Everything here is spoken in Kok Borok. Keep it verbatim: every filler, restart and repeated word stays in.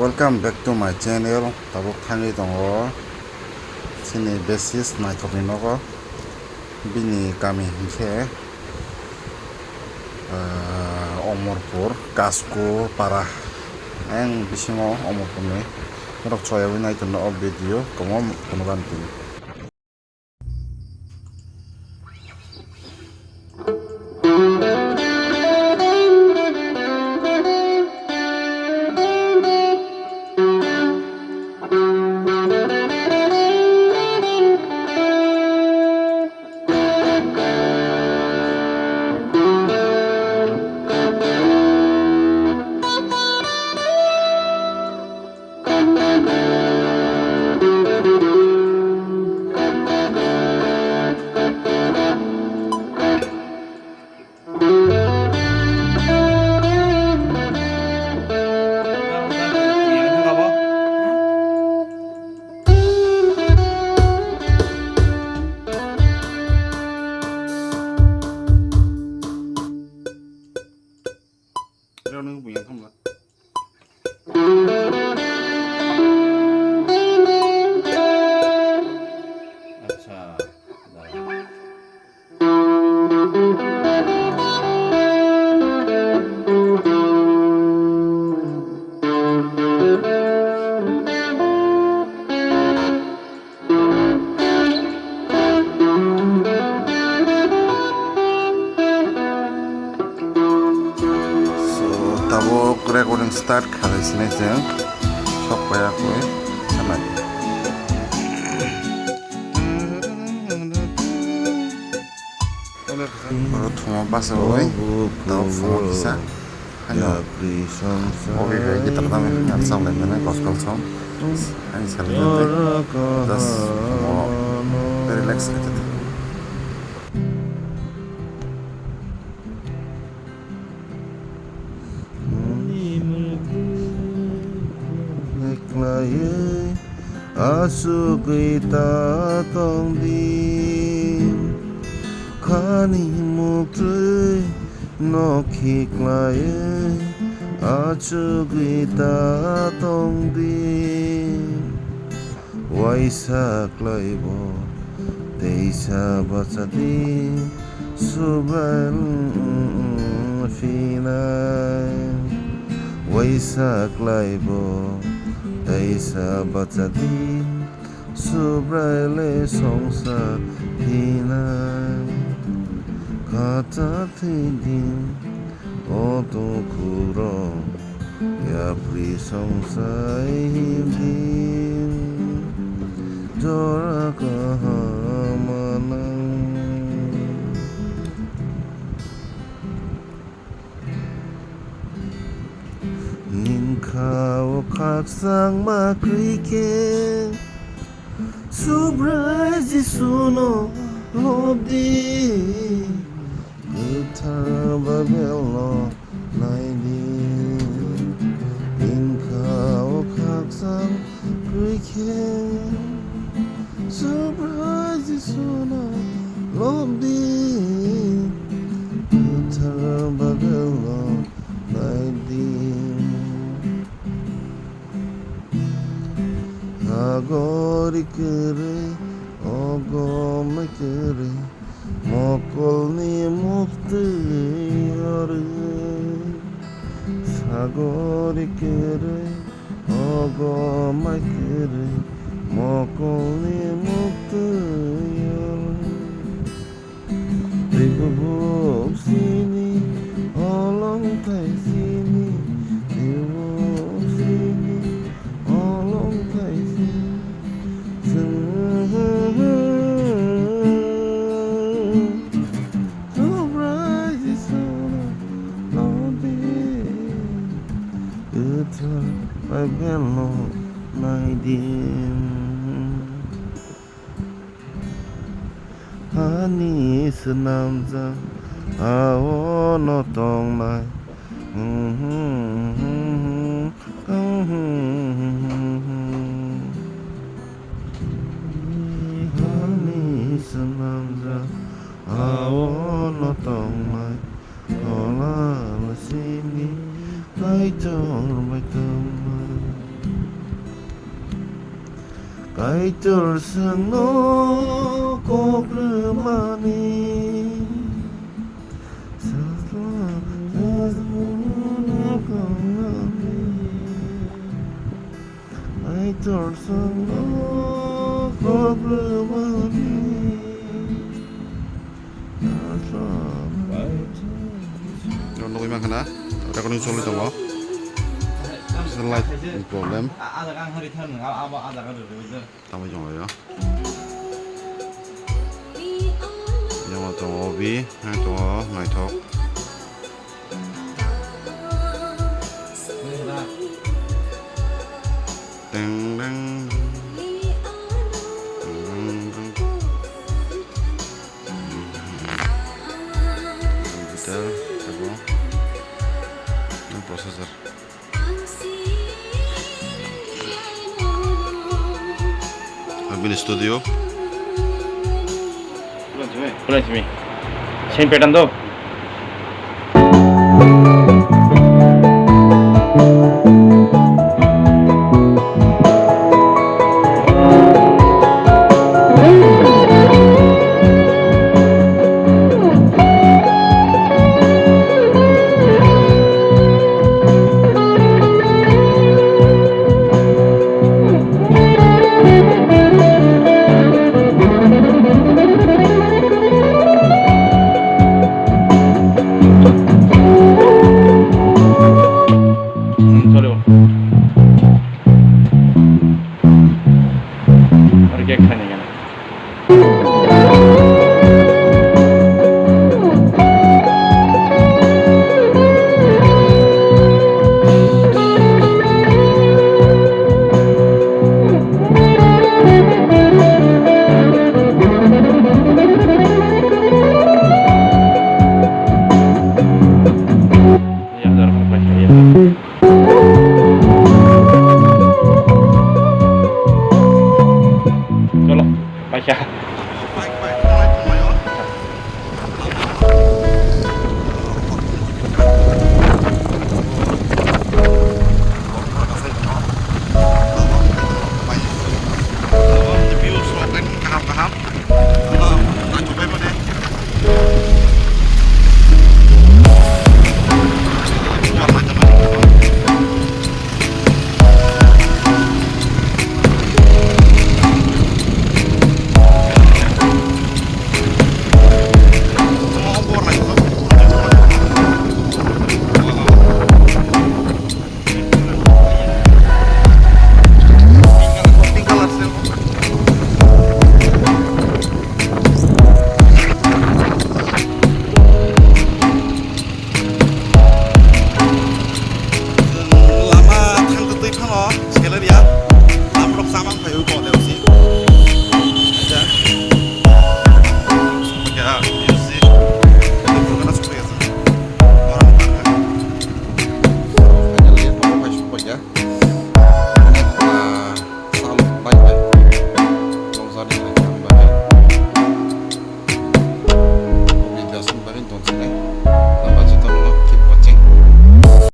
Welcome back to my channel. Tabuk thangwi tongo chini basis naithokni nogo. Bini kami hinkhe, ah, Omorpur, Kasko para. Ang bisingo Omorpurni norok choyawi nai tongo o video, komo phunukha tini. Acha. So, tabuk recording start khalai sinai chwng sok paya koi sanai. Oro thuma basa oi, tao phungo kisa. Haino. Obi bai guitar tamo ang salai mane gospel song. Ang salai mane. Just mo relax khaite. Khlaiwi achugwi ta tongdi, khani muktwi nokhi khlaiwi achugwi ta tongdi. Waisa khlaibo teisa bachadi, Subrai phinai. Waisa khlaibo teisa bachadi, Subrai le songsa phinai. Khacha thwidi o dukhu rok. Yapri songsai hindi jora kaham manang. Ninkha o khakchang ma kwrwi khe Subrai Jisuno lobdi. Kwthar Baibelno naidi, inkha o khakchang kwrwi khe, Subrai Jisuno lobdi. Kwthar Baibelno naidi. Hagori kwrwi, ogomai kwrwi, mokolni muktwi yorwi. Sagori kwrwi, ogomai kwrwi, mokolni muktwi yorwi. Twi bubuk sini, olong thai sini, twi bubuk sini, olong thai sini. Subrai Jisu nodi, kwthar Baibelno naidi. Hani swnamjak aono tongnai. Hani swnamjak aono tongnai. Kolal sini Kaitor bai tongnai. Kaitor sangno kok rwmani. Kaitor sangno kok rwmani. Nugwi mankha na, recording choli tongo. Light problem. Tamo chwng laio. Yang tongo obi, yang tongo naithok. Teng, teng. Teng, teng, teng. Computer, abo. Yang processor. Albin Studio. Same pattern to.